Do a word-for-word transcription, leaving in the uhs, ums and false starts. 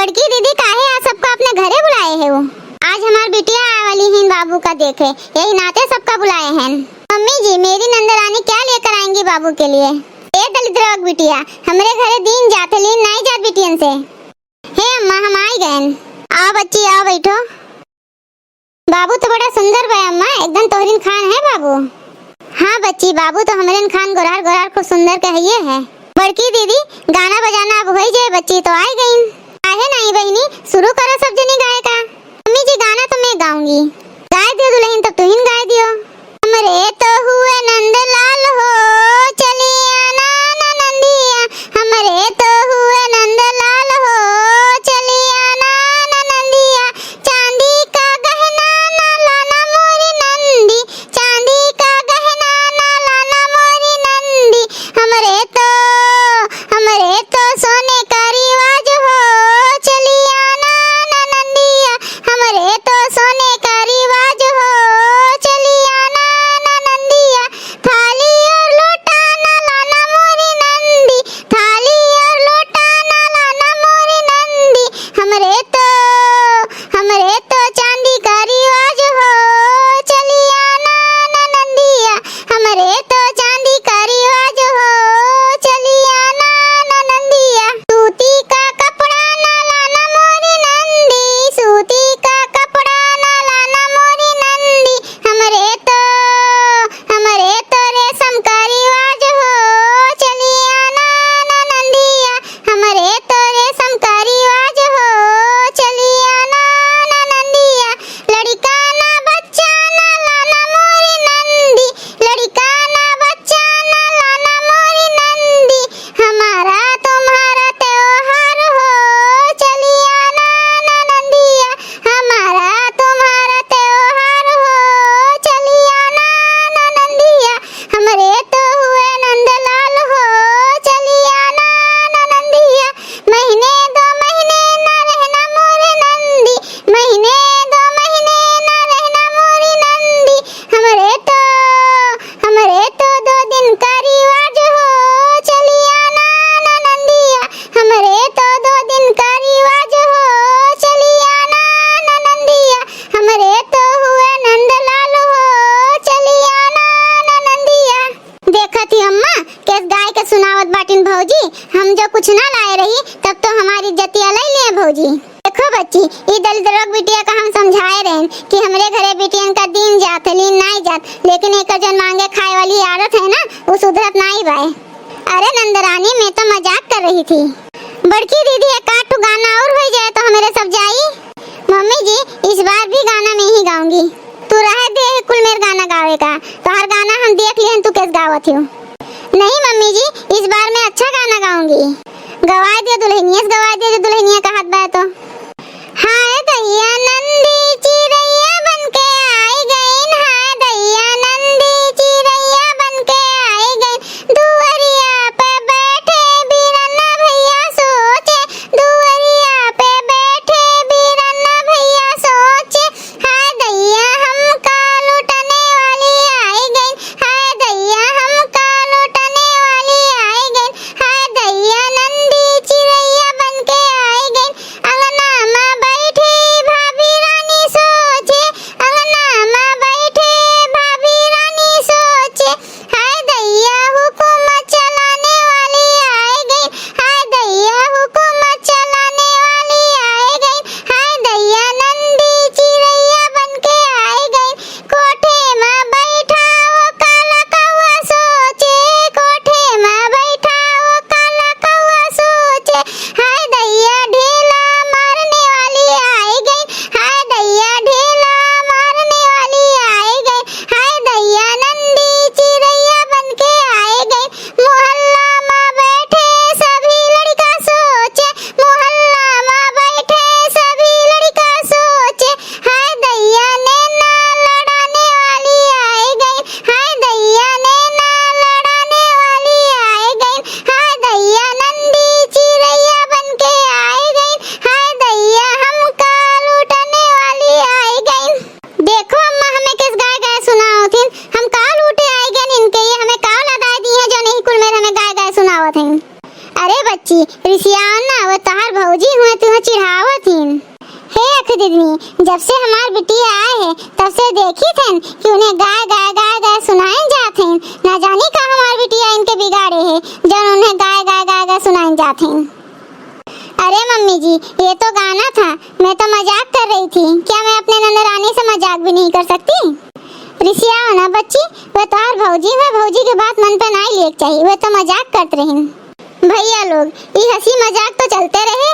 बड़की दीदी, काहे आज सबका अपने घरे बुलाए है वो? आज हमार बिटिया आए वाली हैं बाबू का देखे, यही नाते सबका बुलाए हैं। मम्मी जी, मेरी नंदरानी क्या लेकर आएंगी बाबू के लिए? ए दलिद्रवा क बिटिया, हमरे घरे दीन जात है, लीन नाई जात बिटियन से। हे अम्मा, हम आई गएन। आओ बच्ची, आओ बैठो। बाबू तो बड़ा सुंदर बा अम्मा, एकदम तोहरिन खान है बाबू। हाँ बच्ची, बाबू तो हमरेन खान गोरहर गोरहर खूब सुंदर कहिए है। बड़की दीदी, गाना बजाना अब होई जाए बच्ची, तो आई गईन। काहे नाई बहिनी, शुरू करो सब जनी गाए का। मम्मी जी, गाना तो मैं गाऊंगी। गाए दियो दुलहिन, तब तुहिन गाए दियो। हमरे तो हुए नंदलाल हो, चलिया ना ननंदिया। हमरे तो हुए नंदलाल हो, चलिया ना ननंदिया। चांदी का गहना ना लाना मोरी नंदी, चांदी का गहना ना लाना मोरी नंदी। हमरे तो, हमरे तो सोने का रिवाज हो, चलिया ना ननंदिया। हमरे तो सोने का रिवाज हो, चलिया ना ननंदिया। थाली और लोटा ना लाना मोरी नंदी, थाली और लोटा ना लाना मोरी नंदी। हमरे तो, हमरे तो चांदी का रिवाज हो, चलिया ना ननंदिया। हमरे तो चांदी का रिवाज हो, चलिया ना ननंदिया। सूती का कपड़ा ना लाना मोरी नंदी, सूती का कपड़ा ना लाना मोरी नंदी। हमरे तो, हमरे तो रेशम का रिवाज हो, चलिया ना ननंदिया। हमरे तो रेशम का रिवाज हो, चलिया ना ननंदिया। लड़िका ना बच्चा ना लाना मोरी नंदी, लड़िका ना बच्चा ना लाना मोरी नंदी। हमारा तुम्हारा त्योहार हो, चलिया ना ननंदिया। हमारा तुम्हारा त्योहार हो, चलिया ना ननंदिया। हमरे तो हुए नंदलाल हो, चलिया ना ननंदिया। महीने दो महीने ना रहना मोरे नंदी, महीने दो महीने ना रहना मोरी नंदी। हमरे तो, हमरे तो दो दिन का रिवाज हो, चलिया ना ननंदिया। हमरे तो दो दिन का रिवाज हो, चलिया ना ननंदिया। हमरे तो हुए नंदलाल हो, चलिया ना ननंदिया। देखत ही अम्मा, केस गाय के सुनावत बाटिन भौजी, हम जो कुछ ना लाए रही, तब तो हमारी इज्जतिया ले लिए भौजी। देखो बच्ची, ई दलिद्रवा क बिटिया का हम समझाए रहेन कि हमरे घरे बिटियन का दीन जात है, लीन नाई जात, लेकिन एकर जौन मांगे खाए वाली आदत है ना, उ सुधरत नाई बाए। अरे नंदरानी, मैं तो मजाक कर रही थी। बड़की दीदी, एक आध ठो गाना और हो जाए तो हमरे सब जाई। मम्मी जी, इस बार भी गाना मैं ही गाऊंगी। तू रहे दे कुल मेर गाना गावे का, तोहार गाना हम देख लिहन तू केस गावत हियो। नहीं मम्मी जी, इस बार मैं अच्छा गाना गाऊंगी। गवाए दे दुल्हनिया से, गवाए दे जो दुल्हनिया कहत बा तो। हाय दैया नंदी चिरैया बन के आई गईन, हाय दैया नंदी चिरैया बन के आई गईन, दुअरिया पे बैठे बीरन भैया सोचे, दु चिढ़ावत हीं। हे अख दीदी, जब से हमार बिटिया आए है, तब से देखित हन कि उन्हें गाय, गाय, गाय, गाय सुनाइन जात हैं। ना जानी का हमार बिटिया इनके बिगाड़े है, जौन उन्हें गाय, गाय, गाय, गाय सुनाइन जात हैं। अरे मम्मी जी, ये तो गाना था, मैं तो मजाक कर रही थी। क्या मैं अपने नंदरानी से मजाक भी नहीं कर सकती? रिसियाओ ना बच्ची, वे तोहार भौजी, वे भौजी के बात मन पे नाई लिए के चाहिए, वे तो मजाक करत रहिन। भैया लोग, ई हंसी मजाक तो चलते रहे,